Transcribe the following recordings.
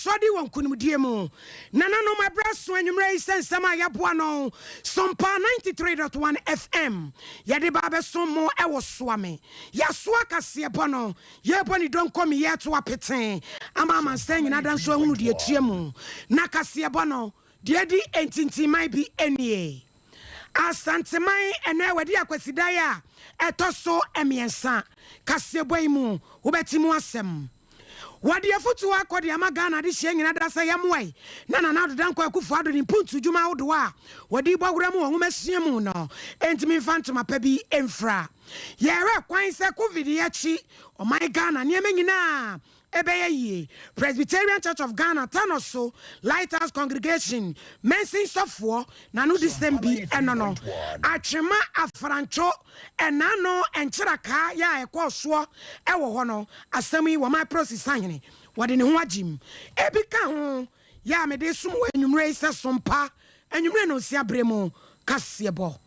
soɔ de wɔ nkunimdie mu. Nananom, ɛberɛ aso anwummerɛ yi sɛ nsɛm a yɛaboa no Sompa 93.1 FM yɛde ba abɛsom mo wɔ Soame. Yɛasoa kaseɛbɔ no, yɛrebɔ ne donkomi, yɛreto apete ama amansan nyinaa da nso ahunu deɛ ɛteɛ mu. Na kaseɛbɔ no, deɛ adi ntintinman bi nie. Asanteman ɛnɛ wadi Akwasidae a ɛtɔ so mmiɛnsa. Kaseɛbɔ yi mu, wobɛte mu asɛm. Wɔde afotuo akɔ de ama Ghana adehyeɛ nyina da sɛ yɛmmoae na Nana Addo Dankwa Akufo Addo ne mpuntu dwuma ahodoɔ a wɔde rebɔ wura mu wɔ nwomasua mu no ntumi mfa ntoma pa bi mfira. Yɛrehwɛ kwan sɛ Covid yi akyi ɔman Ghana nneɛma nyinaa ɛbɛyɛ yie. Presbyterian Church of Ghana, Tanoso Lighthouse Congregation, Mansin Sɔfoɔ, n'anodisɛm bi ɛno no. Atwema Afrantwo Ɛnaano nkyerakaa yɛ a ɛkɔɔ soɔ wɔ hɔ no, asɛm yi wɔma Prosi Sahene wɔde ne ho agyim. Ebi ka ho yɛ a mede resom wo anwummerɛ yi sɛ som pa anwummerɛ nnɔnsia berɛ mu kaseɛbɔ.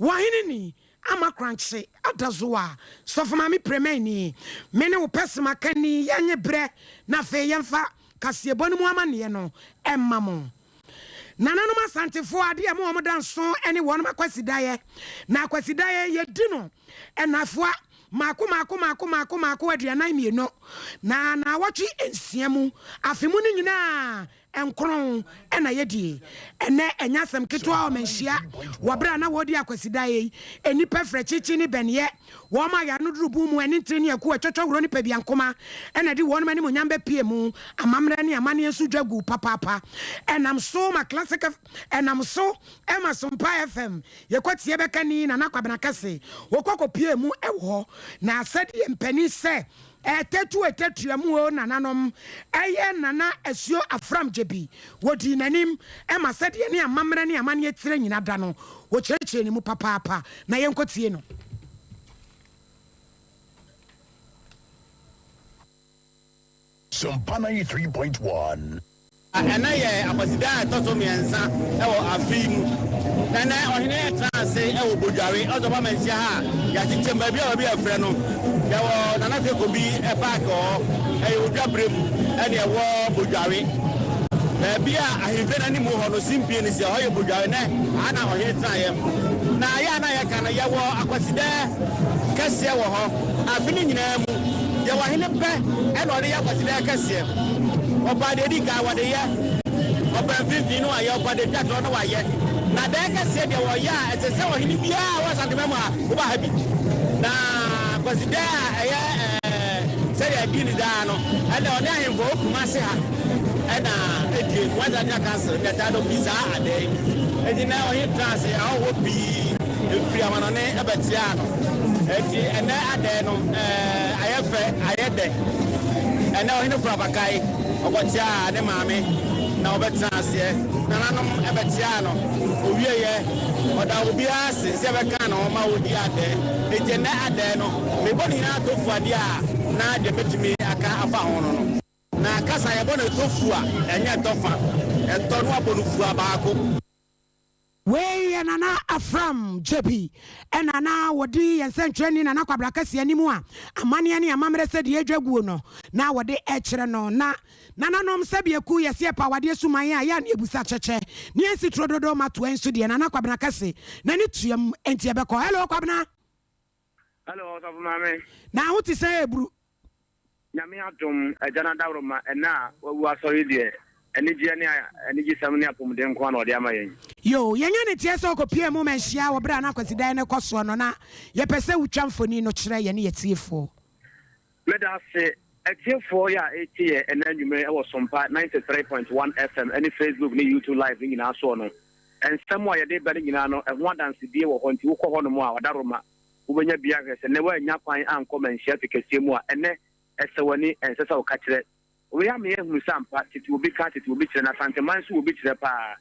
Wɔ hene ni ama korankye adazoa Sɔfo Maame Premani me ne wo pɛsema kanni yɛnye berɛ na afei yɛmfa kaseɛbɔ no mu amanneɛ no mma mo. Nananom Asantefoɔ, adeɛ a ɛma wɔn da nso ne wɔnom Akwasidaeɛ. Na Akwasidaeɛ, yɛdi no nnafua mmaako mmaako mmaako mmaako mmaako 42, na naawɔtwe nsia mu, afe mu no nyinaa nkron na yɛdie. Ɛnnɛ, ɛnyɛ asɛm ketewa wɔ manhyia wɔ berɛ a na wɔredi Akwasidaeɛ yi, nnipa firi akyirikyiri ne bɛneɛ, Wɔn a yɛano duru bun mu, ɛne ntini ne akuw a ɛtwɔtwɔ wuro ne peduankoma na ɛde wɔn animuonyam bepue mu. Amammerɛ ne amanneɛ nso dwa gu papaapa. Ɛnam so ma Classic Ɛnam so ma Sompa FM yɛkɔ tie bɛka ni Nana Kwabena Kɛse wɔkɔ kɔpue mu wɔ hɔ. Na sɛdeɛ mpanin sɛ Ɛtɛtu ɛtɛtua mu o nananom ɛyɛ Nana Asuo Afram Gyebi wɔdii n'anim ma sɛdeɛ ne amammerɛ ne amanneɛ tire nyina da no wɔkyerɛkyerɛ ne mu papaapa na yɛnkɔ tie no. Sompa 93.1. Ɛnnɛ yɛ Akwasida a ɛtɔ so mmiɛnsa wɔ afe yi mu. Na nnɛ ɔhene retena ase wɔ Bodware, ɔsɛ ɔba Manhyia ha a yɛakyekyɛ mu baabi a baabi a yɛfrɛ no. Yɛwɔ Nana Fekobi park wɔ hɔ, ɛyɛ Odwa berɛ mu ɛna ɛwɔ Bodware. Baabi a ahemfie no anim hɔ no simpie no si, ɛhɔ yɛ Bodware, nɛ ha na ɔhene tenaeɛ. Na yɛ a na yɛka no, yɛwɔ Akwasida kɛseɛ wɔ hɔ afe no nyinaa mu. Yɛwɔ ɔhene pɛ ɛna ɔde yɛ Akwasida kɛseɛ. Ɔbaa deɛ ɛdi kan wɔde yɛ, ɔbaa mfimfini no wayɛ, ɔbaa deɛ ɛtwa toɔ no wayɛ. Na dan kɛseɛ deɛ wɔyɛ a ɛsɛ sɛ ɔhene biara a ɔwɔ Asantema mu a woba ha bi. Na Kwasidan a ɛyɛ sɛdeɛ ɛdi ne daa no ɛnna ɔne ahemfo a ɛwɔ Kumase ha ɛna ɛdie. Kumase Traditional Council na ɛtaa dɔm di saa adan yi. Enti na ɔhene tena ase ahɔhoɔ pii firi amanɔne bɛkyeaa no. Enti ɛnnɛ adɛɛ no ayɛ fɛ, ayɛ dɛ. Ɛnnɛ ɔhene kura abakan, ɔkɔkyeaa ne maame na ɔbɛtenaa aseɛ. Nananom bɛkyeaa no, ɔwieeɛ ɔdaa obiara ase sɛ ɛbɛkaa ne ho ma ɔdii adɛɛ. Enti ɛnnɛ adɛɛ no, mebɔ ne nyinaa tofu adeɛ a na deɛ mɛtumi aka afa ho no no. Na kasa yɛbɔ no ɛtɔ fua, ɛnyɛ ɛtɔ fa. Ɛtɔ no abɔ no fua baako. Wei yɛ Nana Afram Gyebi ɛna na wɔdi yɛn sɛnkyerɛnni Nana Kwabena Kɛseɛ anim a amanneɛ ne amammerɛ sɛdeɛ ɛdwa guo no na wɔde ɛkyerɛ no. Na Nananom sɛbi aku yɛse ɛpa awadeɛ suman a yɛ a ne yɛbusa kyɛkyɛ ne yɛnsi turo dodo ma toa nso deɛ Nana Kwabena Kɛse n'ani tuam enti yɛbɛkɔ. Hello Kwabena. Hello Ɔsɔfo Maame. Na ho te sɛn Ebru? Nyame adom, Agya no adaworoma, ɛnnɛ a wawu asɔre yi deɛ, anigyeɛ ne anigyesɛm ne apɔmuden nko ara na ɔde ama yɛn. Yoo, yɛnya ne teɛ sɛ ɔkɔpuee mu manhyia wɔ berɛ a na Kwasidae no rekɔ soɔ no, na yɛpɛ sɛ wotwa mfoni no kyerɛ yɛne yɛtiefoɔ. Meda ase, atiefoɔ yɛ a ɛretie yɛn ɛnnɛ anwumerɛ wɔ Sompa 93.1 FM ne Facebook ne YouTube Live no nyinaa soɔ no, nsɛm a yɛde reba no nyinaa no, ɛho adansedie wɔ hɔ, nti wokɔ hɔnom a, ɔdaroma, Wobɛnya bi ahwɛ. Sɛ nnɛ woannya kwan ankɔ manhyia fi kɛseɛ mu a, ɛnnɛ, ɛsɛ w'ani, ɛnsɛ sɛ woka kyerɛ. Wei ama yɛahunu sɛ ampa, tete obi ka, tete obi kyerɛ, na Asanteman nso wɔ obi kyerɛ paa.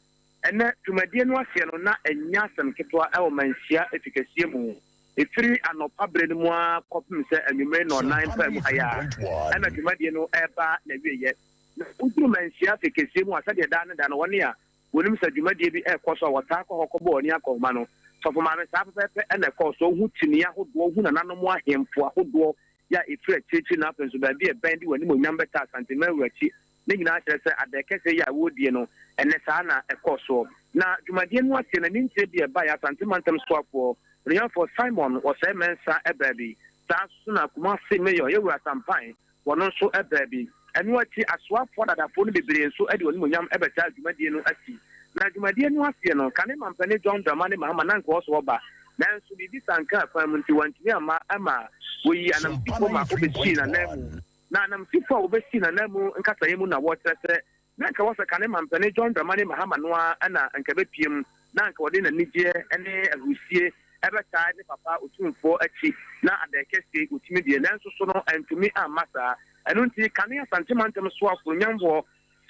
Ɛnnɛ, dwumadie no aseɛ no, na ɛnyɛ asɛm ketewa wɔ manhyia fi kɛseɛ mu. Ɛfiri anɔpa berɛ no mu ara kɔpem sɛ anwummere nnɔnnan paa mu ha yi ara na dwumadie no reba n'awieeɛ. Na woduru manhyia fi kɛseɛ mu a, sɛdeɛ daa ne da no, wɔne a Wonim sɛ dwumadie bi rekɔ so a, wɔtaa kɔ hɔ kɔbɔ wɔn ani akɔnhoma no. Sɔfo Maame, saa pɛpɛɛpɛ na ɛkɔɔ so. Wohu kyiniiɛ ahodoɔ, wohu nananom ahemfo ahodoɔ yɛ a ɛfiri akyirikyiri na afei nso baabi a ɛbɛn de wɔn animuonyam bɛtaa Asante Mawura akyi. Ne nyinaa kyerɛ sɛ adɛɛ kɛseɛ yi a wɔredie no, ɛnnɛ saa na ɛkɔɔ soɔ. Na dwumadie no aseɛ no, aninkyerɛ bi a ɛbaeɛ Asante Mantam Soafoɔ, Onuafoɔ Simon Osei Mensah baa bi. Saa nso na Kumasi Mayor, Yɛwura Sampae, wɔno nso baa bi. Ɛno akyi, asoafoɔ adadafoɔ no bebree nso de wɔn animuonyam bɛtaa dwumadie no akyi. Na dwumadie no aseɛ no, kane Mampanin John Dramani Mahama na anka ɔwɔ sɛ ɔba, nanso biribi sankaa kwan mu nti wantumi amma ma wɔyii anamsifoɔ ma wɔbɛsii n'ananmu. Na anamsifoɔ a wɔbɛsii n'ananmu nkasaeɛ mu na wɔkyerɛ sɛ na anka ɛwɔ sɛ kane Mampanin John Dramani Mahama no ara na anka ɛbɛpue mu na anka ɔde n'anigyeɛ ne ahurusie bɛtaa ne papa Otumfoɔ akyi na adɛɛ kɛseɛ ɔtumi deɛ, nanso so no antumi amma saa. Ɛno nti, kane Asante Mantam Soafoɔ Nyamboɔ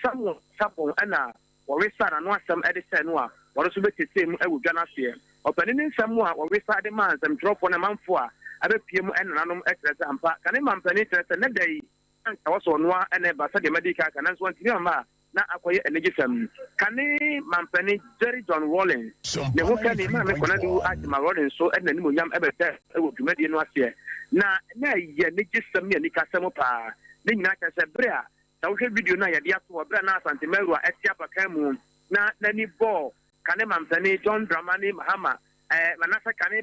Samuel Sarpong na wɔwesaa n'ano asɛm de hyɛɛ no a wɔno nso bɛtetee mu wɔ dwa no aseɛ. Ɔpanin no nsɛm a wɔwesaa de maa nsɛmtwerɛfoɔ ne amanfoɔ a abɛpue mu nananom kyerɛ sɛ ampa kane mampanin kyerɛ sɛ nnɛ da yi na anka ɛwɔ sɛ ɔno ara na ɛba sɛdeɛ madi kan aka nanso wantumi amma a na akɔyɛ anigyesɛm. Kane mampanin Jerry John Rawlings ne ho kani Maame Konadu Agyemang Rawlings nso de n'animuonyam bɛhyɛɛ wɔ dwumadie no aseɛ na na ɛyɛ anigyesɛm ne anikasɛm paa. Ne nyinaa kyerɛ sɛ berɛ a sɛ wohwɛ video no a yɛde ato hɔ berɛ a na Asante Mawura te abakan mu na n'ani bɔɔ kane mampanin John Dramani Mahama eh, anaasɛ kane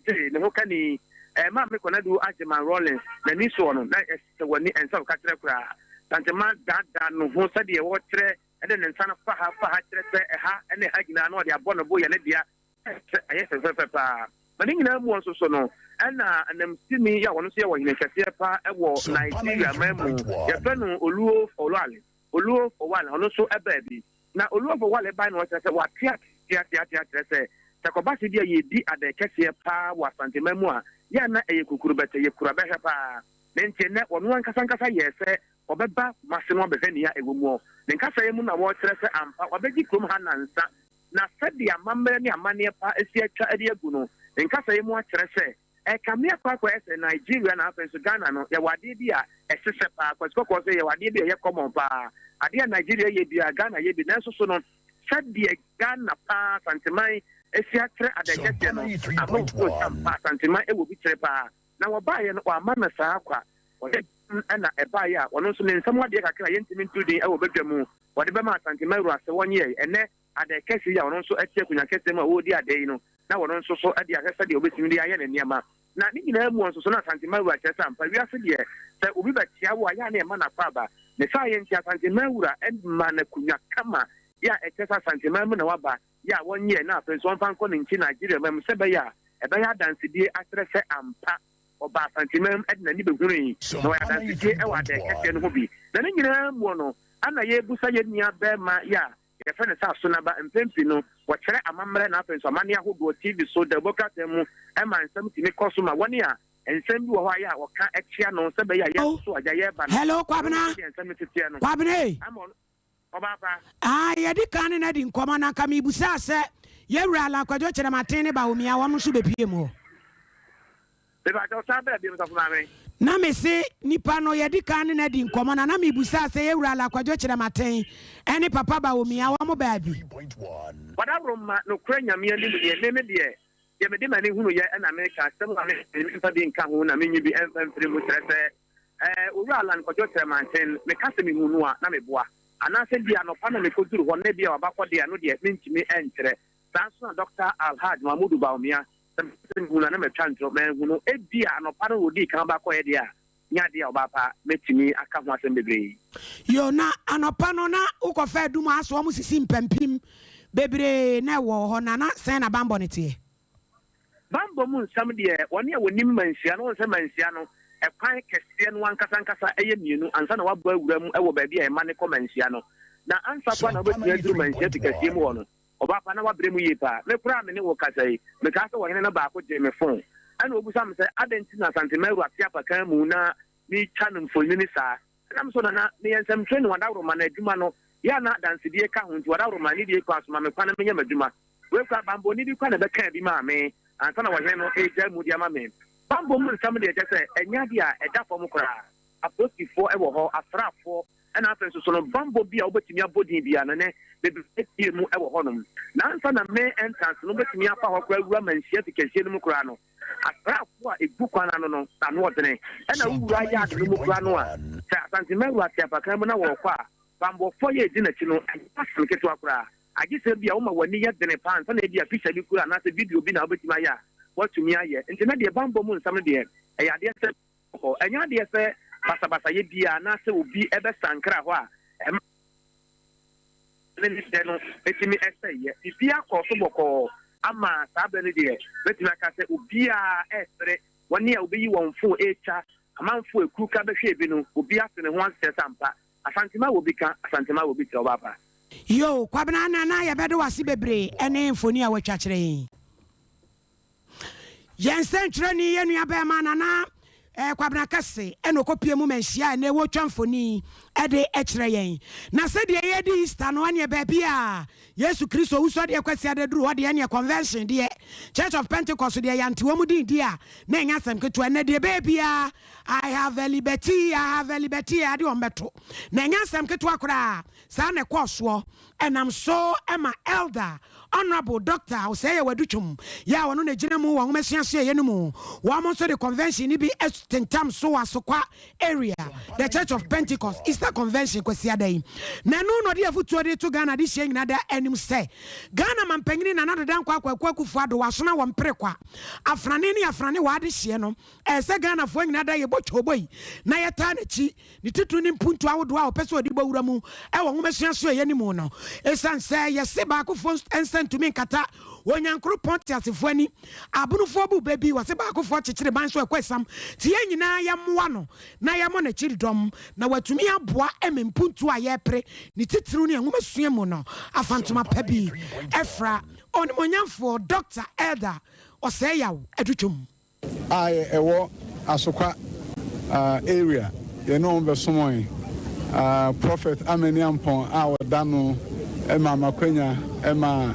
gyee ne ho kani eh, Maame Konadu Agyeman Rawlings n'ani soɔ no, na ɛsɛ w'ani ɛnsɛ wo ka kyerɛ koraa. Santema daadaa no ho sɛdeɛ wɔkyerɛ de ne nsa no fa ha fa ha kyerɛ sɛ ɛha ne ɛha nyinaa na ɔde abɔ ne bo yɛ ne dea sɛ ɛyɛ fɛfɛɛfɛ paa. Na ne nyinaa mu nso so no, ɛna anamsini yi a ɔno nso yɛ ɔhene kɛseɛ paa wɔ Nigeria man mu, yɛfrɛ no Oluo Oluale, Oluo Owale, ɔno nso baa bi. Na Oluo Owale bae na ɔkyerɛ sɛ wate aseɛ ate ate akyerɛ sɛ, sɛ kɔba sɛ bi a yɛredi adɛɛ kɛseɛ paa wɔ Asanteman mu a, yɛ a na ɛyɛ kukurubɛtɛ, yɛkura bɛhwɛ paa. Ne nti ɛnnɛ ɔno ankasa ankasa yɛɛ sɛ ɔbɛba Kumase na wabɛhwɛ nea ɛwɔ muɔ. Ne nkasaeɛ mu na wɔkyerɛ sɛ ampa wabɛgye kurom ha nnansa. Na sɛdeɛ amammerɛ ne amanneɛ pa si atwa de agu no, ne nkasaeɛ mu akyerɛ sɛ, ɛrekame akɔ akɔyɛ sɛ Nigeria na afei nso Ghana no, yɛwɔ adeɛ bi a ɛsesɛ paa. Kwasi Kɔkɔɔ sɛ yɛwɔ adeɛ bi a ɛyɛ common paa. Adeɛ a Nigeria yɛ biara, Ghana yɛ bi. Nanso so no, sɛdeɛ Ghana paa Asanteman si akyerɛ adɛnkɛseɛ no, ama wɔhunu sɛ ampa Asanteman wɔ bi kyerɛ paa. Na wɔbaeɛ no, wɔamma no saa kwa. Wɔde dɛm na ɛbaeɛ a ɔno nso ne nsam adeɛ kakra a yɛntumi nto din wɔ badwa mu, wɔde bɛma Asante Mawura sɛ wɔnyɛe. Ɛnnɛ, adɛɛ kɛse yi a ɔno nso te akonnwa kɛseɛ mu a ɔredi adɛɛ yi no, na ɔno nso so de ahwɛ sɛdeɛ ɔbɛtumi de ayɛ ne nneɛma. Na ne nyinaa mu nso so na Asante Mawura kyerɛ sɛ ampa wiase deɛ, sɛ obi bɛkyea wo a, yɛ a na ɛma no akwaaba. Ne saa yɛ nti, Asante Mawura ma no akonnwa kama yɛ a ɛkyerɛ sɛ Asante man mu na waba, yɛ a wɔnyɛe na afei nso wɔmfa nkɔ ne nkyi Nigeria man mu sɛ ɛbɛyɛ a ɛbɛyɛ adansedie akyerɛ sɛ ampa ɔbaa Asanteman de n'ani bɛhunui na ɔyɛ adansedie wɔ adɛɛ kɛseɛ no ho bi. Na ne nyinaa muo no, ana yɛrebusa yɛn nua bɛɛma yi a yɛfrɛ no sɛ Asonaba, mpɛn pii no wɔkyerɛ amammerɛ na afei nso amanneɛ ahodoɔ TV so, dawubɔ krataa mu ma nsɛm tumi kɔ so ma wɔn a nsɛm bi wɔ hɔ a yɛ a wɔka kyea no sɛ ɛbɛyɛ a yɛn nso agya yɛreba no Hello, Kwabena. sɛdeɛ nsɛm no teteɛ no Kwabena ei. ama ɔno Ɔbaa pa. Aah yɛdi kan ne no adi nkɔmmɔ na anka mebusaa sɛ Yɛwura Allan Kwadwo Kyerematen ne Bawumia wɔn nso bɛpue mu hɔ. Mepakyɛw san bra biom sɔfo maame. Na mese nipa no yɛdi kan ne no adi nkɔmmɔ na na mebusaa sɛ Yɛwura Allan Kwadwo Kyerematen ne Papa Bawumia wɔn baa bi. Wadaworo mma nokorɛ Nyame anim deɛ me me deɛ deɛ mede m'ani hunu yɛ na meka asɛm a me memfa bi nka ho na menyi bi mfa mfiri mu kyerɛ sɛ Ɛɛ, Owura Allan Kwadwo Kyerɛmanten, meka sɛ mehuu no a, na meboa. Anaasɛ ebia anɔpa na mekoduru hɔ na ebia waba kɔ de a, ɛno deɛ mentumi nkyerɛ. Saa nso na Dɔkta Alhaj Mahmudu Bawumia, sɛ meka sɛ mehuu no a na matwa ntorɔ. Manhu no. Ebia anɔpa no na odii kan ba kɔeɛ deɛ a, nyɛ adeɛ a ɔbaa pa mɛtumi aka ho asɛm bebree. Yo, na anɔpa no na wokɔfa adum a so wɔsisi mpampim bebree na ɛwɔ hɔ, na na sɛn na bammɔ no teɛ? Bammɔ mu nsɛm deɛ, wɔn a wɔnim Manhyia no, wɔn sɛ Manhyia no, ɛkwan kɛseɛ no ankasa ankasa yɛ mmienu ansa na wɔabɔ awura mu wɔ baabi a ɛma no kɔ Manhyia no. Na ansa koraa na wobɛtumi aduru Manhyia fi kɛseɛ mu hɔ no, ɔbaa pa na wabrɛ mu yie paa. Me koraa a me ne wo rekasa yi, mekaa sɛ ɔhene no baako gyee me fon ɛna ɔbisa me sɛ adɛn nti na Asante Mawura te apakan mu na meretwa no mfonini saa. Ɛnam so na na meyɛ nsɛmtwerɛni wɔ Adaworoma na adwuma no yɛ a na adansedie ka ho nti Adaworoma anidie kwan so ma me kwan na menyɛ m'adwuma. Wei koraa, bammɔni bi koraa na ɛbɛkaa bi maa me ansa na ɔhene no regyae mu de ama me. Bammɔ mu nsɛm deɛ, kyerɛ sɛ, ɛnyɛ adeɛ a ɛda fam koraa. Apolisifoɔ wɔ hɔ, asraafoɔ, ɛnna afei nso so no, bammɔ bi a wobɛtumi abɔ din biara no, ɛnnɛ, bebree apue mu wɔ hɔnom. Na ansa na main entrance no wobɛtumi afa hɔ koraa awura manhyia fi kɛseɛ no mu koraa no, asraafoɔ a ɛgu kwan ano no, ano ɔdene. Ɛnna wowura yard no mu koraa no a, sɛ Asante Mawura te apakan mu na wɔrekɔ a, Bammɔfoɔ yɛ ɛdi n'akyi no, ɛnyɛ asɛm ketewa koraa. Agye sɛ ebia woma w'ani yɛ dene paa ansa na ebia picture bi kura anaasɛ video bi na wobɛtumi ayɛ a woatumi ayɛ. Nti na deɛ bammɔ mu nsɛm no deɛ, ɛyɛ adeɛ sɛ hɔ. Ɛnyɛ adeɛ sɛ basabasayɛ biara anaasɛ obi bɛsankra hɔ a ɛma ne ne dɛ no tumi sɛeɛ. Biribiara kɔɔ so bɔkɔɔ ama saa berɛ no deɛ, mɛtumi aka sɛ obiara resere. Wɔn a wɔbɛyi wɔn fon retwa, amanfoɔ a ɛkuru ka bɛhwɛɛ bi no, obiara te ne ho ase kyerɛ sɛ ampa, Asantema wɔ bi ka, Asantema wɔ bi kyerɛ ɔbaapa. Yoo Kwabena Nana yɛbɛde wo ase bebree ɛne mfoni a woatwa kyerɛ yɛn yi. Yɛn sɛnkyerɛni yɛn nua bɛɛma Nana eh, Kwabena Kɛse ɛna ɔkɔpie mu manhyia ɛnɛ wɔtwa mfoni ɛde ɛkyerɛ yɛn. Na sɛdeɛ yɛredi Easter no ɛneɛ baabi a Yesu Kristo wusɔdeɛ Kwasiada duru hɔ deɛ ɛneɛ convention deɛ Church of Pentecost deɛ yɛante wɔn din di a na ɛnyɛ asɛm ketewa. Ɛnɛ deɛ ɛbɛyɛ biara I have a liberty, I have a liberty, ade wɔn bɛto. Na ɛnyɛ asɛm ketewa koraa. Saa na ɛkɔɔ soɔ. Ɛnam so ma Elder, Honourable Doctor Osei Adutwum, yɛ a ɔno na ɛgyina mu wɔ nwomasua suaeɛ no mu. Wɔn nso de convention no bi tentam so wɔ Asokwa Area, The Church of Pentecost Easter Convention Kwasiada yi. Na ɛno na ɔde afotuo de reto Ghana adehyeɛ nyinaa da anim sɛ, Ghana Mampanyini Nana Addo Dankwa Kwaku Akufo-Addo wasona wɔ mpere kwa, afrane ne afrane wɔ adehyeɛ no. Ɛyɛ sɛ Ghanafoɔ nyinaa da yɛbɔ twoboi na yɛtaa n'akyi, ne titiriw ne mpuntuo ahodoɔ a ɔpɛ sɛ ɔde bɔ wura mu wɔ nwomasua asoɛeɛ no mu no. Ɛsiane sɛ yɛse baakofoɔ nsa ntumi nkata Onyankoropɔn teasefoɔ ani, abonofoɔ bu bɛ bi, wɔse baakofoɔ kyekyere ban so ɛkɔ asiam, nti yɛn nyinaa yɛmmoa no na yɛmmɔ n'akyiri dɔm na watumi aboa ma mpuntuo a yɛrepere, ne titiriw ne nwomasua mu no afa ntoma pa bi afira. Onimuonyamfoɔ Dɔkta Elder Ɔsɛeyaw Adutwum. A ɛwɔ Asokwa area yɛne wɔn bɛsomɔe. Prophet Amani Ampong a ɔda no maa me akwanya ma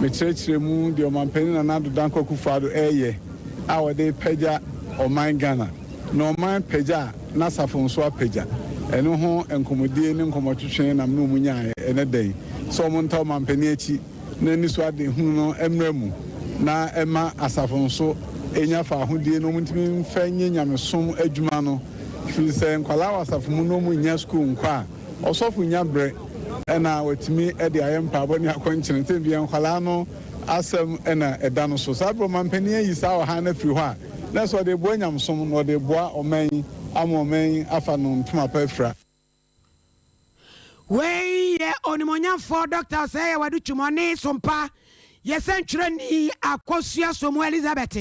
mekyerɛkyerɛ mu deɛ Ɔmanpanin Nana Addo Dankwa Akufo-Addo ɛreyɛ a ɔde repagya ɔman Ghana. Na ɔman pagya a n'asafo nso apagya. Ɛno ho nkɔmmɔdie ne nkɔmmɔtwetwe na me ne wɔn nyaeɛ ɛnɛ da yi sɛ wɔn nta ɔmanpanin akyi na anisoadehunu no mmra mu na ɛma asafo nso nya faahodie na wɔntumi mfa nyɛ nyamesom adwuma no, firi sɛ nkwadaa wɔ asafo mu na wɔnnya sukuu nkɔ a, ɔsɔfo nya berɛ na watumi de ayɛ mpaebɔ ne akɔnkyene. Tɛm biara nkwadaa no asɛm na ɛda no so. Saa berɛ ɔmampanin ayi saa ɔhaw no afiri hɔ a, na ɛsɛ ɔde reboa nyamesom na ɔde reboa ɔman yi ama ɔman yi afa no ntoma pa afira. Wei yɛ Onimuonyamfoɔ Dɔkta Osei Awadu Twumɔne Sompa yɛ sɛntwerɛni Akosua Somu Elizabeth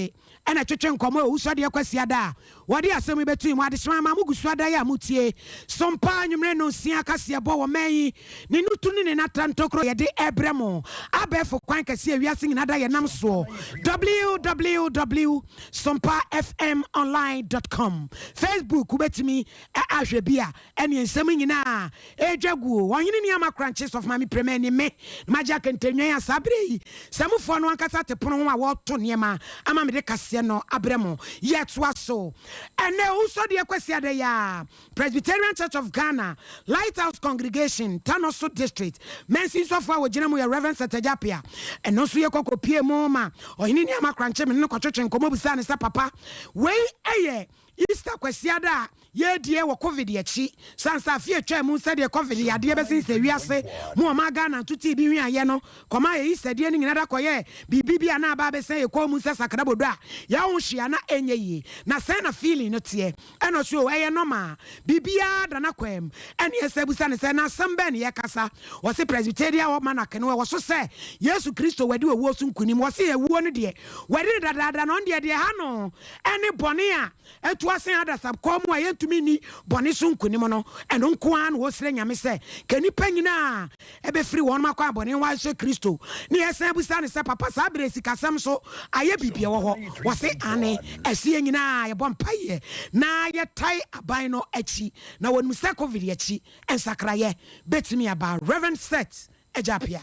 na ɛtwetwe nkɔmmɔ Owusɔdeɛ Kwasiada a wɔde asɛm yi bɛtui mu Adehyema ma mogu so ada yi a motie Sompa anwummere nnɔnsia kaseɛbɔ wɔ man yi ne nutu ne ne nata ntokuro yɛde ɛbrɛ mo abɛɛfo kwan kɛseɛ a wiase nyinaa da yɛnam soɔ www sompafmonline.com Facebook wobɛtumi ahwɛ bi a Ɛneɛ nsɛm nyinaa ɛredwa gu o. Ɔhene ni ama korankye sɔfo maame prema ani me na magye akɛntɛnwan a saa berɛ yi sɛ mofoɔ no ankasa te pono ho a wɔreto nneɛma ama mede kaseɛ no abrɛ mo. Yɛtoa so ɛnnɛ Owusɔdeɛ Kwasiada yi ara Presbyterian Church of Ghana Lighthouse Congregation Tanoso District Mansin sɔfoɔ a wɔgyina mu yɛ Rev. Seth Agya Appiah. Ɛno nso yɛkɔ kɔpie mu ma Ɔhene ni ama korankye mene no kɔtwetwe nkɔmmɔ bisaa no sɛ papa wei ɛyɛ Easter Kwasiada a yɛredie wɔ Covid akyi, sane sɛ afe a ɛtwaa mu sɛdeɛ Covid yadeɛ bɛsensɛn wiase mu ɔmaa Ghana ntotee bi hweaeɛ no kɔmaa yɛ Easter die no nyina da kɔyɛɛ biribi bi a na aba abɛsɛn yɛ kɔn mu sɛ sakra bodɔ a yɛn ho hwee a na ɛnyɛ yie. Na sɛn na feeling no teɛ? Ɛna ɔse oh ɛyɛ normal, biribiara da n'akwan mu. Ɛne yɛsan bisa no sɛ na asɛm bɛn na yɛkasa? Ɔse Presbyterian Almanac no ɛwɔ so sɛ Yesu Kristo wadi owuo so nkunim. Ɔse awuo no deɛ wadi no dadaada na ɔno deɛ deɛ ɛha no ɛne bɔne a atu asen adasa kɔn mu a yɛntumi nni bɔne so nkonim no, ɛno nko ara na wɔsrɛ Nyame sɛ ka nnipa nyinaa ɛbɛfiri wɔnom akwan bɔne ho ahyɛ Kristo. Ne yɛsan bisa no sɛ, Papa saa berɛ sikasɛm nso ayɛ biribi ɛwɔ hɔ? Wɔse aane, ɛse yɛn nyinaa yɛbɔ mpaeɛ na yɛtae aban no akyi na wɔnim sɛ Covid akyi nsakraeɛ bɛtumi aba. Rev. Seth Agya Appiah.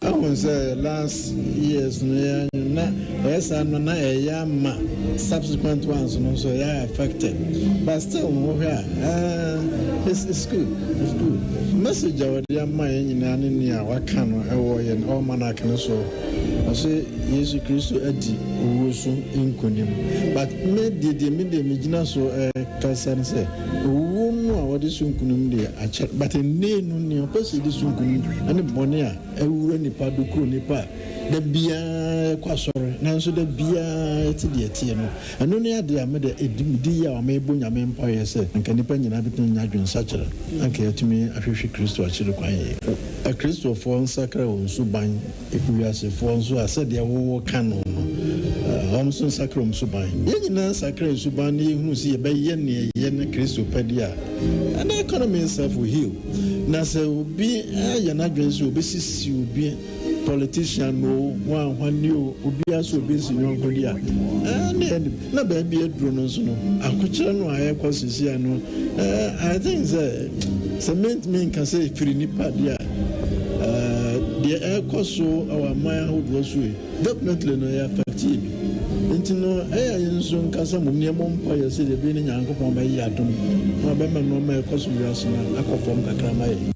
Ahun sɛ last years no yɛ anwom na ɛyɛ saa no na ɛyɛ ama subsequent ones no nso ɛyɛ affected but still no wohwɛ a eh, it's, it's good it's good message a wɔde ama yɛn nyinaa ne nea waka no ɛwɔ yɛn almanac no so ɔsɛ Yesu Kristo adi owuo so nkonim but me deɛ deɛ me deɛ megyina so ɛkasa no sɛ owuo no a. wɔde so nkunim deɛ akyɛ, but nnee no nea ɔpɛ sɛ yɛdi so nkunim ne bɔne a awura nipa do kuro nipa a da biara yɛkɔ asɔre nanso da biara yɛte deɛ ɛteɛ no. Ɛno ne adeɛ a mede ɛdi medi yaw a mebɔ Nyame mpaeɛ sɛ anka nnipa nyinaa bɛtumi anya adwensakyera na anka yɛatumi ahwehwe Kristo akyiri kwan yie. Akristofoɔ nsakra wɔn suban, wiasefoɔ nso a sɛdeɛ wo ka no no wɔn nso nsakra wɔn suban. Yɛn nyinaa nsakra yɛn suban na yɛhunu sɛ yɛbɛyɛ nea ɛyɛ ne Kristo pɛdeɛ a, and the economy itself will heal. Na sɛ obi ayɛ n'adwene sɛ ɔbɛsisi obi, Politician oo, hwan hwan ni oo, obiara sɛ obi nsi yɔnko di a, ɛɛ ne ɛnim. Na baabi aduro no nso no, akokyerɛ no a ɛrekɔ seesei no, ɛɛ I think sɛ sɛ mentumi nka sɛ ɛfiri nipa deɛ a, ɛɛ deɛ ɛrekɔ so wɔ aman ahodoɔ so yi, definitely no ɛyɛ affect yɛ bi. Nti no ɛyɛ a yɛn nso nkasa mmom na yɛmmɔ mpaeɛ sɛdeɛ ɛbɛyɛ na Nyankopɔn bɛyɛ yɛn adom na wabɛma nnoɔma a ɛrekɔ so wiase no akɔ fam kakra ama yɛn.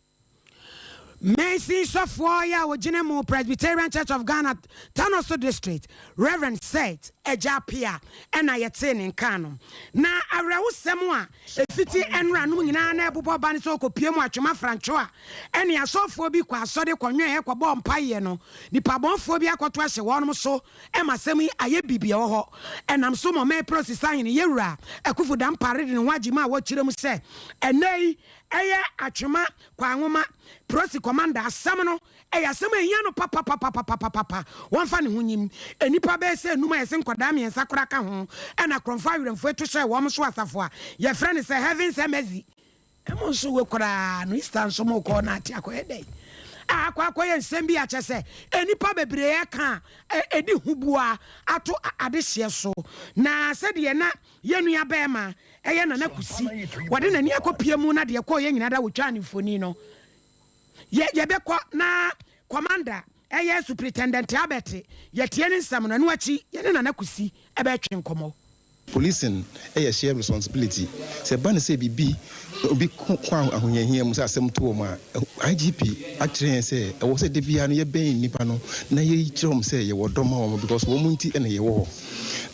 Mansin sɔfoɔ yi a ɔgyina mu Presbyterian Church of Ghana Tanoso District, Rev. Seth Agya Appiah na yɛtee ne nka no. Na awerɛhosɛm a ɛfiti nnora nom nyinaa na ɛbobɔ ba ne sɛ ɔkɔpue mu atwem afrantwo a ɛne asɔfoɔ bi kɔ asɔre kɔnwɛɛ kɔbɔɔ mpaeɛ no, nipabɔnfoɔ bi akɔto ahyɛ wɔnom so ma asɛm yi ayɛ biribi ɛwɔ hɔ. Ɛnam so ma ɔman Prosi Sahene Yɛwura Akuffo Dampare de ne ho agye mu a wɔkyerɛ mu sɛ ɛnnɛ yi ɛyɛ atwema Kwanwoma, Prosi Commander asɛm no yɛ asɛm a ehia no papapapapapapa. Wɔmfa ne ho nyim. Nnipa bɛyɛ sɛ enum a yɛse nkwadaa mmiɛnsa koraa ka ho na Korɔmfo Awerɛmfo to hyɛɛ wɔn so asafo a yɛfrɛ no sɛ Heaven's Embassy. Mo nso we koraa no Easter nso mo kɔ na ate akɔyɛ dɛn? A akɔ akɔyɛ nsɛm bi a kyɛ sɛ nnipa bebree ɛka a ɛdi huboa ato adehyeɛ so. Na sɛdeɛ na Yɛn nua barima ɛyɛ Nana Kusi, wɔde n'ani akɔpie mu na deɛ ɛkɔɔyɛ nyinaa da wɔtwaa ne mfoni no. Yɛ yɛbɛkɔ na Commander ɛyɛ Superintendent Albert yɛtie ne nsɛm no, ɛno akyi yɛne Nana Kusi ɛbɛtwe nkɔmmɔ. Policing yɛ shared responsibility. Sɛ ɛba no sɛ biribi, obi kɔ ahohiahia mu, sɛ asɛm to wɔn a, IGP akyerɛ yɛn sɛ ɛwɔ sɛ da biara no yɛbɛn nnipa no na yɛkyerɛ wɔn sɛ yɛwɔ dɔ ma wɔn because wɔn nti na yɛwɔ hɔ.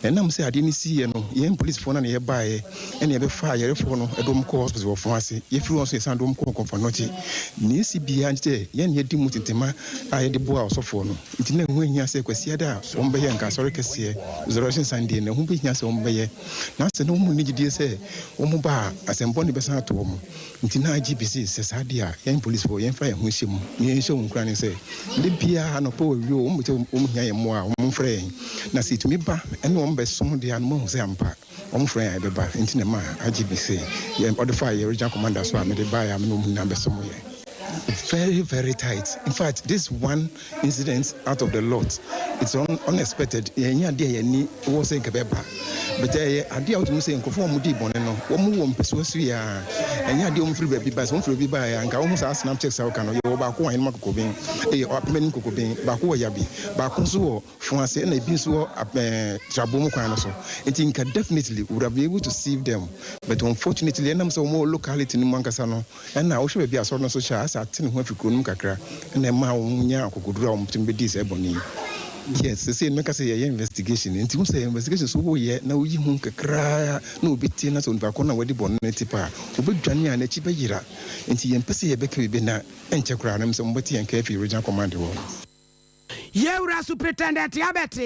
Na ɛnam sɛ adeɛ no siiɛ no, yɛn polisfoɔ no a na yɛbaeɛ na yɛbɛfaa ayarefoɔ no de wɔn kɔɔ hospital wɔ Foase. Yɛfiri hɔ nso yɛsan de wɔn kɔɔ Kɔmfo-Anokye. Nea ɛsi biara ne sɛ yɛn na yɛdi mu tetema a yɛde boaa ɔsɔfoɔ no. Nti na ɛho hia sɛ Kwasiada a wɔbɛyɛ nka asɔre kɛseɛ, Resurrection Sunday, no, ɛho bɛhia sɛ wɔbɛyɛ. Na sɛ na wɔn nni gyidie sɛ wɔba a, asɛm bɔne bɛsan ato wɔn. Nti na IGP se sɛ saa deɛ a, yɛn polisfoɔ yɛmfa yɛn ho nhyɛ mu na yɛnhyɛ wɔn nkuran sɛ da biara anɔpa o awia o, wɔn sɛ wɔn hia yɛn mmoa a, wɔn mfrɛ yɛn. Na sɛ yɛtumi ba ne wɔn bɛsom deɛ a, na wɔahu sɛ ampa wɔn frɛ yɛn a yɛbɛba. Nti na ɛmaa IGP se yɛn, ɔde faa yɛn regional commander so a mede baeɛ a me ne wɔn nyinaa bɛsom yɛn. Very very tight in fact this one incident out of the lot it's un unexpected ɛnyɛ adeɛ a yɛn ani wɔ sɛ nka ɛbɛba but ɛyɛ adeɛ a wotumi sɛ nkurɔfoɔ a wɔdii bɔne no wɔn wɔ mpɛsoa so yɛ a ɛnyɛ adeɛ a wɔn firi baabi ba sɛ wɔn firi baabi ba yɛ anka wɔn saa snap checks a wɔka no yɛwɔ baako wɔ ahenema kokoben ɛyɛ apemani kokoben baako wɔ yabi baako nso wɔ fo ase ɛna ebi nso wɔ ɛɛ trabo mu kwan no so nti nka definitely we would have been able to save them but unfortunately ɛnam sɛ wɔn wɔ locality no mu ankasa no Ɛnna wohwɛ baabi a asɔre no nso hyɛ a, asɛ ate ne ho afi kuro no mu kakra na ɛmaa wɔnyaa akokoduru a wɔtumi bɛdii saa bɔne yi. Yes, seesei no mɛka sɛ yɛyɛ investigation. Nti wohu sɛ investigation so woyɛ na woyi ho kakra na obi te na sɛ onipa korɔ no a wadi bɔne no te paa a, ɔbɛdwane a n'akyi bɛyera. Nti yɛmpɛ sɛ yɛbɛka biribi na ɛnkyɛ koraa no, ɛm sɛ mobɛte yɛn nka afi Regional Command hɔ. Yɛn Wura Superintendent Albert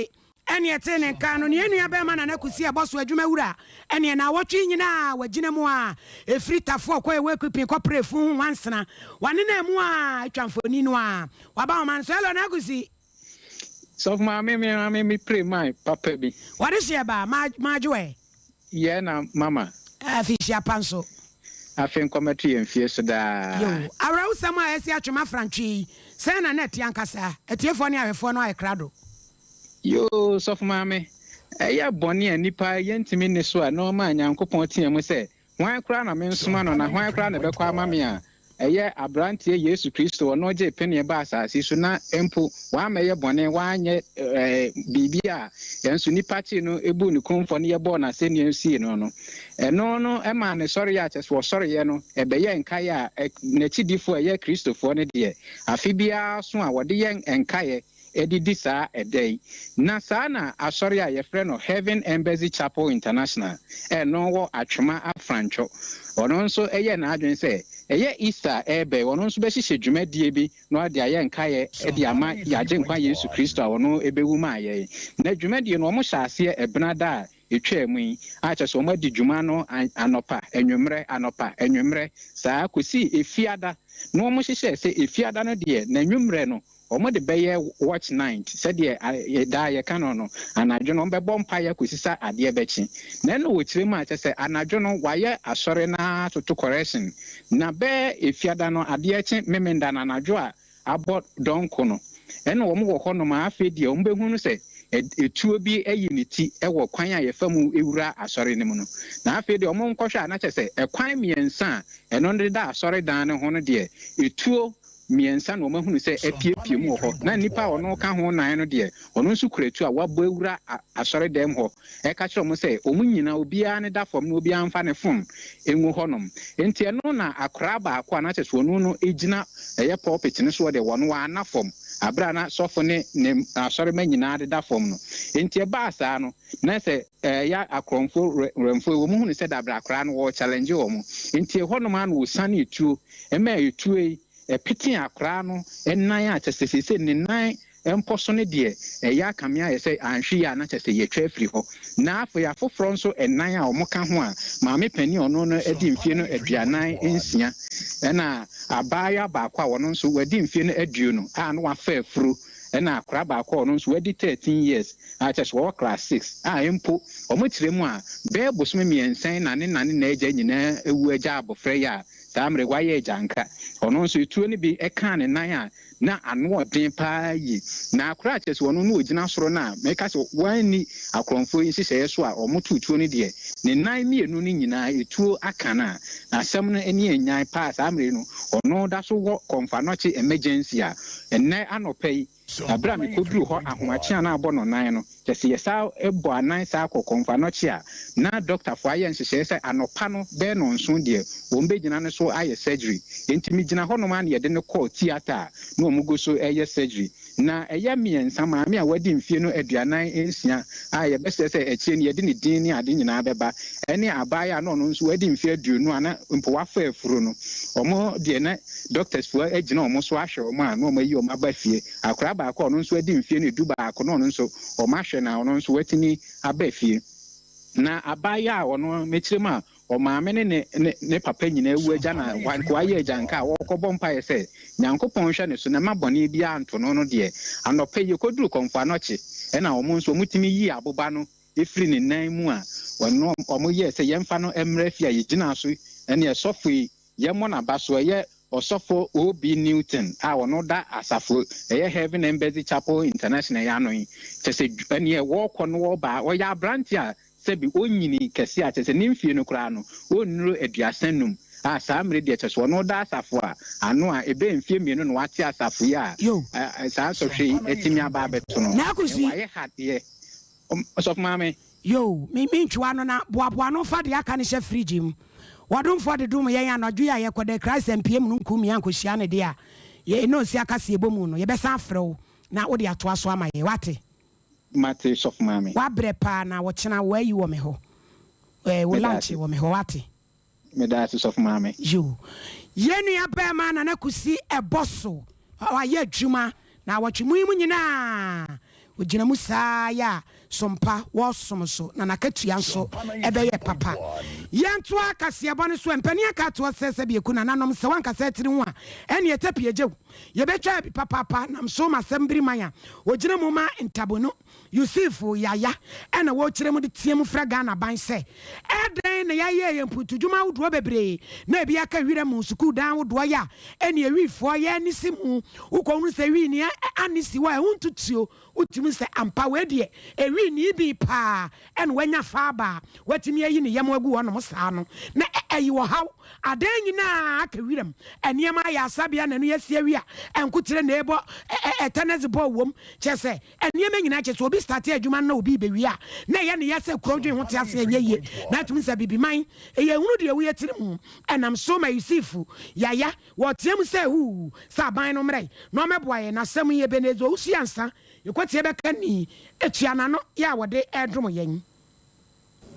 Ɛne ɛtee ne nka no, ne yɛn nua barima Nana Kusi a ɛbɔ so adwuma wura, ɛneɛ naawɔtwe yi nyinaa wagyina mu a ɛfiri Tafo ɔkɔ Ewe Equipin kɔpere efunu ho nwansena, wanenam mu a atwa mfoni no a waba ɔman so. Hello Nana Kusi. Sɔfo maame me maame me pray my papa bi. Wɔde hyeɛ ba ma madwo ɛ. Yɛ na mama. Afihyia pa nso. Afe nkɔmɛto yɛn fie so daa. Yoo, awerɛhosɛm a asi atwem afrantwe yi, sɛn na na ɛte ankasa? Atiefoɔ ne ahwɛfoɔ no ayɛ krado. Yoo, sɔfo maame, ɛyɛ bɔne a nnipa yɛntumi nni so a na ɔmaa Nyankopɔn teɛɛ mu sɛ, Hwan koraa na mensoma no, na hwan koraa na ɛbɛkɔ ama me a? Ɛyɛ aberanteɛ Yesu Kristo, ɔno gyee peneɛ baa asase yi so na mpo wammɛyɛ bɔne, wanyɛ biribi a nanso nnipa kyee no buu no kumfɔ no yɛbɔɔ no asɛnnua sii no no. Ɛno no maa ne sɔreɛ a kyerɛ sɛ ɔsɔreɛ no ɛbɛyɛɛ nkaeɛ a n'akyidifoɔ a ɛyɛ Kristofoɔ no deɛ afe biara so a wɔde yɛ nkaeɛ. de di saa ɛda yi. Na saa na asɔre a yɛfrɛ no Heaven Embassy Chapel International a ɛno wɔ Atwema Afrantwo, ɔno nso yɛɛ n'adwene sɛ ɛyɛ Easter a ɛreba yi, ɔno nso bɛhyehyɛ dwumadie bi na ɔde ayɛ nkaeɛ de ama yɛn Agyenkwa Yesu Kristo a ɔno bɛwu maa yɛn. Na dwumadie no, wɔhyɛɛ aseɛ Ɛbenada a ɛtwaa mu yi, a kyerɛ sɛ wɔadi dwuma no anɔpa, anwummerɛ, anɔpa, anwummerɛ, saa kɔsii Efiada. Na wɔhyehyɛɛ sɛ Efiada no deɛ, n'anwummerɛ no, Wɔde bɛyɛ watch night, sɛdeɛ daa yɛka no no, anadwo no wɔbɛbɔ mpaeɛ akɔsi sɛ adeɛ bɛkye. Na ɛna wɔkyerɛ mu a, kyerɛ sɛ anadwo no wɔayɛ asɔre no ara toto correction, na bɛyɛ Efiada no adeɛ rekye Memenda no anadwo a abɔ dɔnko no, ɛna wɔn wɔ hɔnom a afei deɛ wɔbɛhunu sɛ etuo bi ayi ne ti wɔ kwan a yɛfa mu wura asɔre no mu no. Na afei deɛ wɔnkɔhwɛ a na kyerɛ sɛ ɛkwan mmiɛnsa a ɛno deda asɔredan no ho no deɛ etuo mmiɛnsa na wɔahunu sɛ apiepie mu wɔ hɔ, na nnipa a ɔno ka ho nnan no deɛ, ɔno nso kura tuo a wabɔ awura asɔredan mu hɔ reka kyerɛ wɔn sɛ wɔn nyinaa obiara ne da fam na obiara mfa ne fon ngu hɔnom. Enti ɛno na akoraa baako a na kyerɛ sɛ ɔno no gyina ɛyɛ pulpit no soɔ deɛ, ɔno wanna fam berɛ a na sɔfo ne ne asɔremma nyinaa deda fam no. Enti ɛbaa saa no, na sɛ ɛyɛ akorɔmfoɔ werɛmfoɔ yi, wɔhunu sɛ dabrɛ akoraa no wɔrechallenge wɔn. Enti ɛhɔnom ara na wɔsianee tuo maa etuo yi Ɛpetee akoraa no nan a kyerɛ sɛ seesei ne nan mpɔso no deɛ ɛyɛ akame ayɛ sɛ anhwe yie a na kyerɛ sɛ yɛtwa afiri hɔ. Na afei afoforɔ nso nan a wɔka ho a maame panin a ɔno no adi mfeɛ no 46 ɛna abaayewa baako a ɔno nso wadi mfeɛ no 20 a na wafa afuro ɛna akoraa baako a ɔno nso wadi 13 years a kyerɛ sɛ ɔwɔ class six a mpo wɔkyerɛ mu a bɛyɛ bosome mmiɛnsa yi na ne na ne n'agya nyinaa awu agya abɔfra yi a Saa mmerɛ wayɛ agyanka. Ɔno nso etuo no bi kaa ne nan a na ano ɔden paa yie. Na koraa kyerɛ sɛ ɔno na ɔgyina soro no a meka sɛ wanni akorɔmfoɔ yi nhyehyɛeɛ so a wɔtoo tuo no deɛ, ne nan mmienu no nyinaa etuo aka no a asɛm no ani annyan paa. Saa mmerɛ yi no ɔno da so wɔ Kɔmfoanɔkye emergency a ɛnnɛ anɔpa yi Na bere a mikoduruu hɔ ahomakye a na abɔ nnɔnnan no, kyerɛ sɛ yɛsan bɔ anan san kɔ Kɔmfoanɔkye a, na dɔktafo ayɛ nhyehyɛe sɛ anɔpa no bɛyɛ nnɔnson deɛ, wɔbɛgyina no so ayɛ surgery. Enti migyina hɔnom ara na yɛde no kɔɔ theatre a na wɔgu so reyɛ surgery. Na ɛyɛ mmiɛnsa, maame a wadi mfeɛ no 46 a yɛbɛsrɛ sɛ akyire no yɛde ne din ne ade nyinaa bɛba, ɛne abaayewa a na ɔno nso wadi mfeɛ 20 a na mpo wafa afuro no, wɔn deɛ na Doctors foɔ agyina wɔn so ahwɛ wɔn a na wɔn ayi wɔn aba fie. Akwadaa baako a ɔno nso adi mfeɛ no 11 na ɔno nso wɔn ahwɛ no a ɔno nso watumi aba fie. Na abaayewa a ɔno mekyerɛ mu a ɔmaame ne ne ne ne papa nyinaa awu agya na nka wayɛ agyanka a ɔrekɔbɔ mpaeɛ sɛ Nyankopɔn nhwɛ ne so na mma bɔne biara nto no no deɛ, anɔpa yi yɛkɔduru Kɔmfo Anɔkye ɛna wɔn nso wɔtumi yii aboba no firi ne nan mu a ɔno wɔyɛɛ sɛ yɛmfa no mmra fie a yɛgyinaa so ɛne sɔfo yi Yɛmmɔ n'aba so, ɛyɛ Ɔsɔfo O. B. Newton a ɔno da asafo ɛyɛ Heaven Embassy Chapel International yi ano yi, kyerɛ sɛ ɛneɛ wɔɔkɔ no wɔɔba a, ɔyɛ aberanteɛ a sɛbi ɔnyini kɛseɛ a kyerɛ sɛ ne mfie no koraa no ɔnnuru 35 a saa mmerɛ deɛ kyerɛ sɛ ɔno da asafo a ano a ɛbɛyɛ mfie mmienu na wate asafo yi a Yo. saa sɔhwɛ yi atumi aba abɛto no, N'akosi. wayɛ ha deɛ. Ɔsɔfo Maame. Yoo, me me ntwi w'ano na boaboa ano fa deɛ aka no hyɛ fridge mu. W'ɔdomfoɔ de dom yɛn anadwo yi a yɛkɔ dɛ Christ ampue mununkum mu yɛankɔhyia no deɛ a, yɛ ne ɔsi akaseɛbɔ mu no, yɛbɛsan afrɛ wo na wode atoa so ama yɛn. Woate? Mate, Sɔfo Maame. Woabrɛ paa na ɔkyena woayi wɔ me hɔ. Ɛɛ, wo Meda lunch ase. wɔ me hɔ, woate? Meda ase sɔfo maame. Yoo. Yɛn nua barima Nana Kusi ɛbɔ so. Wayɛ adwuma naawɔtwe mu yi mu nyinaa. Ɔgyina mu saa yɛ a sompa wɔsom so na n'akatua nso ɛbɛyɛ papa. Yɛntoa kaseɛbɔ no so ɛ. Mpanin aka atoɔ sɛ sɛbi ɛku nananom sɛ woankasa atiri ho a ɛneɛ tapie gye wo. Yɛbɛtwa abi papaapa nam so ma asɛm biri man a ɔgyina mu ma ntabonu. Yusuf Yaya na wɔrekyerɛ mu de team frɛ Ghana aban sɛ, Ɛdɛn na yɛayɛ yɛn mpuntu-dwuma ahodoɔ bebree na ebi aka wira mu sukuu dan ahodoɔ yɛ a ɛnneɛ wifoɔ yɛ ani si mu? Wokɔhunu sɛ wi ni ani si hɔ a ɛho ntutuo, wotumi sɛ ampa wei deɛ ewi. Wii ne bi paa ɛna wanya fa aba a watumi ayi ne yam agu hɔnom saa no, na ɛyi ɔhaw. Adan nyinaa aka wiram, nneɛma ayɛ asabea na ɛno yɛasi awie a, nkoterɛ na ɛrebɔ, tɛnɛse bɔɔl wom, kyerɛ sɛ nneɛma nyinaa, kyerɛ sɛ obi starte adwuma no na obi rebɛwie a, na ɛyɛ ne ya sɛ kuro dwen ho te ase ɛnyɛ yie. Na atumi sɛ Abibiman, ɛyɛ hunu deɛ woyɛ tiri mu, ɛnam so ma Yusifu, Yaya, wɔteam sɛ huu, sɛ aban no mmrɛ na ɔmmɛboa yɛn, na asɛm yi Ebenezer Owusu Ansah Yɛkɔtie bɛka ni etua n'ano yɛ a wɔde redom yɛn.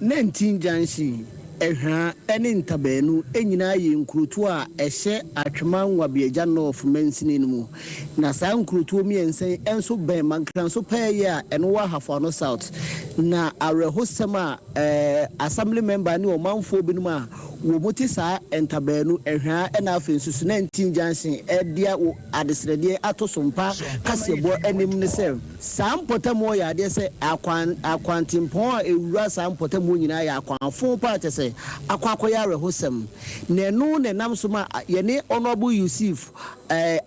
Nantin Junction, Ahwaa ne Ntabaanu nyinaa yɛ nkurotoɔ a ɛhyɛ Atwema Nwabiagya North mansini no mu. Na saa nkurotoɔ mmiɛnsa yi nso bɛn Mankranso pɛɛ yɛ a ɛno wɔ Ahafo Ano South. Na awerɛhosɛm a Assembly member ne ɔmanfoɔ binom a wɔte saa Ntabaanu, Ahwaa na afei nso so Nantin Junction de adesrɛdeɛ ato so mpa kaseɛbɔ anim ne sɛ, saa mpɔtam hɔ yɛ adeɛ sɛ akwan akwantempɔn a ɛwura saa mpɔtam hɔ nyinaa yɛ akwan fo paa kyɛ sɛ akɔ akɔyɛ awerɛhosɛm. Na ɛno na ɛnam so ma yɛne Honourable Yusuf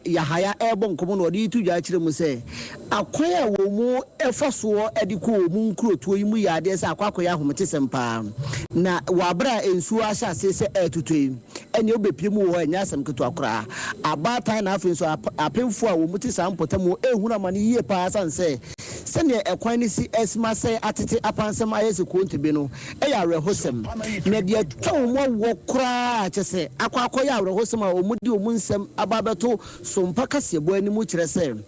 Yahaya rebɔ nkɔmmɔ na ɔde reto dwa akyerɛ mu sɛ akwan a wɔn fa soɔ de kɔ wɔn nkurotoɔ yi mu yɛ adeɛ sɛ akɔ akɔyɛ ahometesɛm paa. Na wɔ aberɛ a nsuo ahyɛ aseɛ sɛ ɛretotɔ yi, ɛnneɛ wobɛpue mu wɔ hɔ a, ɛnyɛ asɛm ketewa koraa. Abaatan na afei nso apemfoɔ a wɔte saa mpɔtam hɔ rehunu amane yie pa ara ɛsiane sɛ sɛdeɛ ɛkwan no si asima asɛe atete apansam ayɛ sɛ kontebe no yɛ awerɛhosɛm. Na deɛ atwa wɔn awoɔ koraa a kyerɛ sɛ akɔ akɔyɛ awerɛhosɛm a wɔde wɔn nsɛm aba abɛto Sompa kaseɛbɔ anim kyerɛ sɛ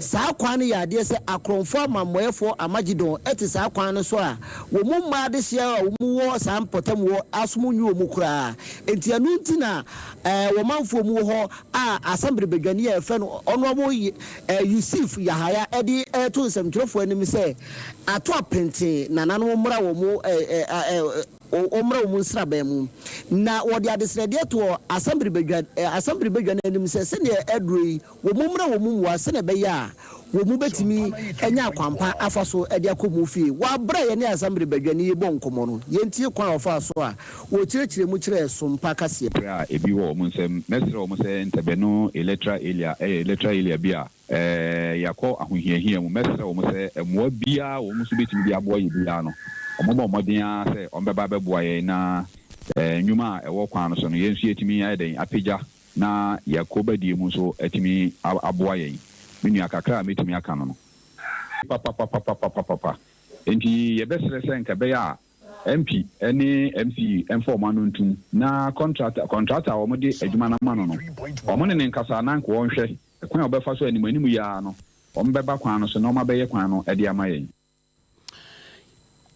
saa kwan no yɛ adeɛ sɛ akorɔmfoɔ amammɔeɛfoɔ Armagedon te saa kwan no so a wɔn mma adehyeɛ a wɔn wɔ saa mpɔtam hɔ asom nnwo wɔn koraa. Enti ɛno nti na wɔn manfoɔ mu wɔ hɔ a Asɛmbre badwani a yɛfrɛ no Honourable Yusuf Yahaya de reto nsɛmtwerɛfoɔ anim sɛ ato apenten nananom mmra wɔn Wɔmmra wɔn nsraban mu. Na wɔde adesrɛdeɛ too asɛmbere badwa, asɛmbere badwa no anim sɛ, sɛdeɛ aduro yi, wɔmmra wɔn mmoa sɛdeɛ ɛbɛyɛ a wɔbɛtumi anya akwampa afa so de akɔ wɔn fie. Wɔ aberɛ a yɛne asɛmbere badwani yi rebɔ nkɔmmɔ no, yɛntie kwan a ɔfaa so a ɔkyerɛkyerɛɛ mu kyerɛɛ Sompa kaseɛ. Berɛ a ebi wɔ wɔn nsam. Mɛsrɛ wɔn sɛ ntɛbɛno Electra Elia yɛ Electra Elia bi a yɛakɔ ahohiahia mu. Mɛsrɛ wɔn sɛ mmoa biara a wɔn nso bɛtumi de aboa yɛn biara no, wɔmmɔ mmɔden ara sɛ wɔbɛba abɛboa yɛn na nnwuma a ɛwɔ kwan no so no, yɛn nso yɛatumi ayɛ dɛn apagya na yɛn kɔbadie mu nso atumi aboa yɛn. Me nua, kakra a mɛtumi aka no no. Papapapapapapa. Enti yɛbɛsrɛ sɛ nka ɛbɛyɛ a MP ne MCE mfa wɔn ano ntom na kɔntrata, kɔntrata a wɔde adwuma no ama no no, wɔne no nkasa na anka wɔnhwɛ kwan a wɔbɛfa so anim anim yi ara no, wɔbɛba kwan no so na wɔabɛyɛ kwan no de ama yɛn.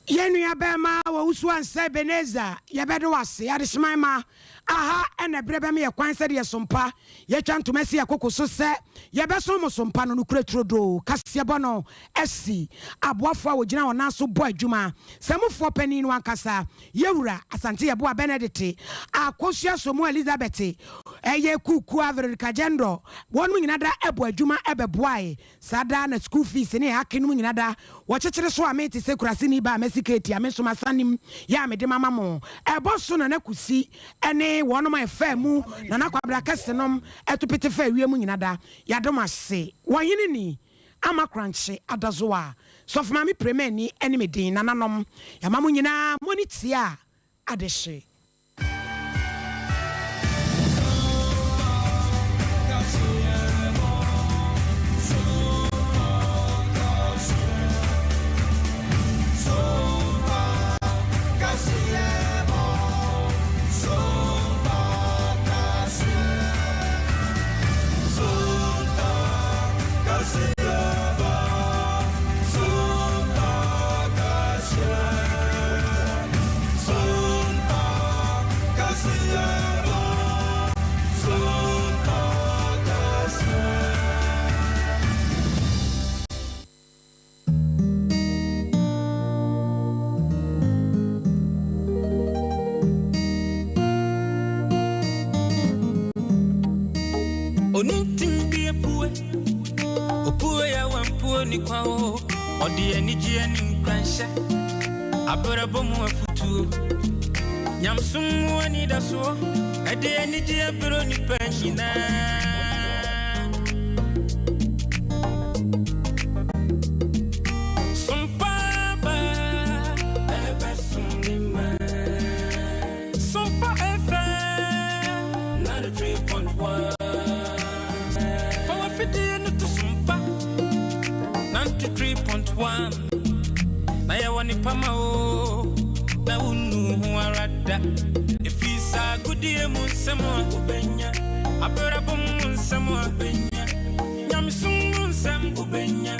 Yɛn nua bɛɛma Owusu Ansah Ebenezer, yɛbɛde wo ase. Adehyeman mma, aha na ɛberɛ bɛma yɛ kwan sɛdeɛ sompa yɛtwa ntoma si yɛ koko so sɛ yɛbɛsom mo sompa no nokorɛ turodoo. Kaseɛbɔ no asi aboafoɔ a wɔgyina wɔn nan so bɔ adwuma, samufoɔ panin no ankasa, Yɛwura Asante Yeboah Benedict, Akosua Somu Elizabeth, ɛyɛ Kukua Veronica Jendor, wɔnom nyina da bɔ adwuma bɛboae. Saa da na school fees ne hake nom nyina da wɔkyekyere so a me te sɛ kuraseni ba a masi keeti a me nso masan nim yɛ a mede mama mo. Ɛbɔ so Nana Kusi ne wɔnom a ɛfaa mu Nana Kwabena Kɛse nom ɛto pete faa wiem nyina da yɛadom ase. Wɔhene ni Ama Korankye Adazoa Sɔfo Maame Premani ne me din Nananom yɛama mo nyinaa moni tia adehye. 93.1 Na yɛwɔ nipa ma o Na wonu ho ara da Ɛfiri saa agodie mu nsɛm a wobɛnya Abrabɔ mu nsɛm a wobɛnya Nyamesom mu nsɛm wobɛnya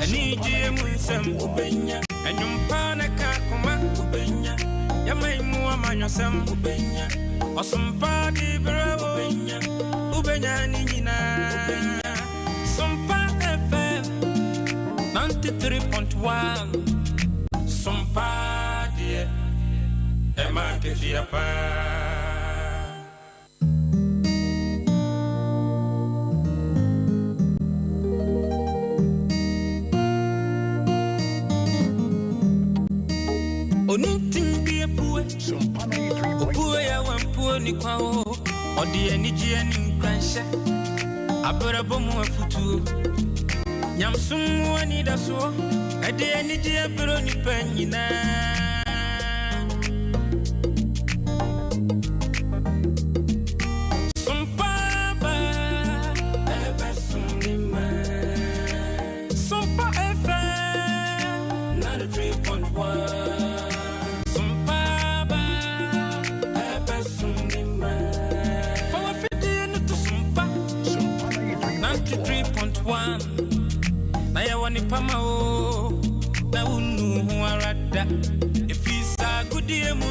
Anigyeɛ mu nsɛm wobɛnya Ɛnwom pa na ka koma wobɛnya Yɛman mu amanyɔsɛm wobɛnya Ɔsom pa de berɛ wo wobɛnya Wobɛnya ne nyinaa Sompa FM 93.1 Sompa deɛ ɛma nketewa paa. Onintin bi apue Opue yɛ wampue ni kwa o Ɔde anigyeɛ ne nkuranhyɛ Abrabɔ mu afutuo Nyamsom mu anidasoɔ Ɛde anigyeɛ berɛ nipa nyinaa Sompa ba ɛbɛsom ne ma Sompa FM 93.1 Sompa ba ɛbɛsom ne ma Fa w'afidie no to Sompa 93.1 Na yɛwɔ nipa ma o Na wonu ho ara da Ɛfiri saa agodie mu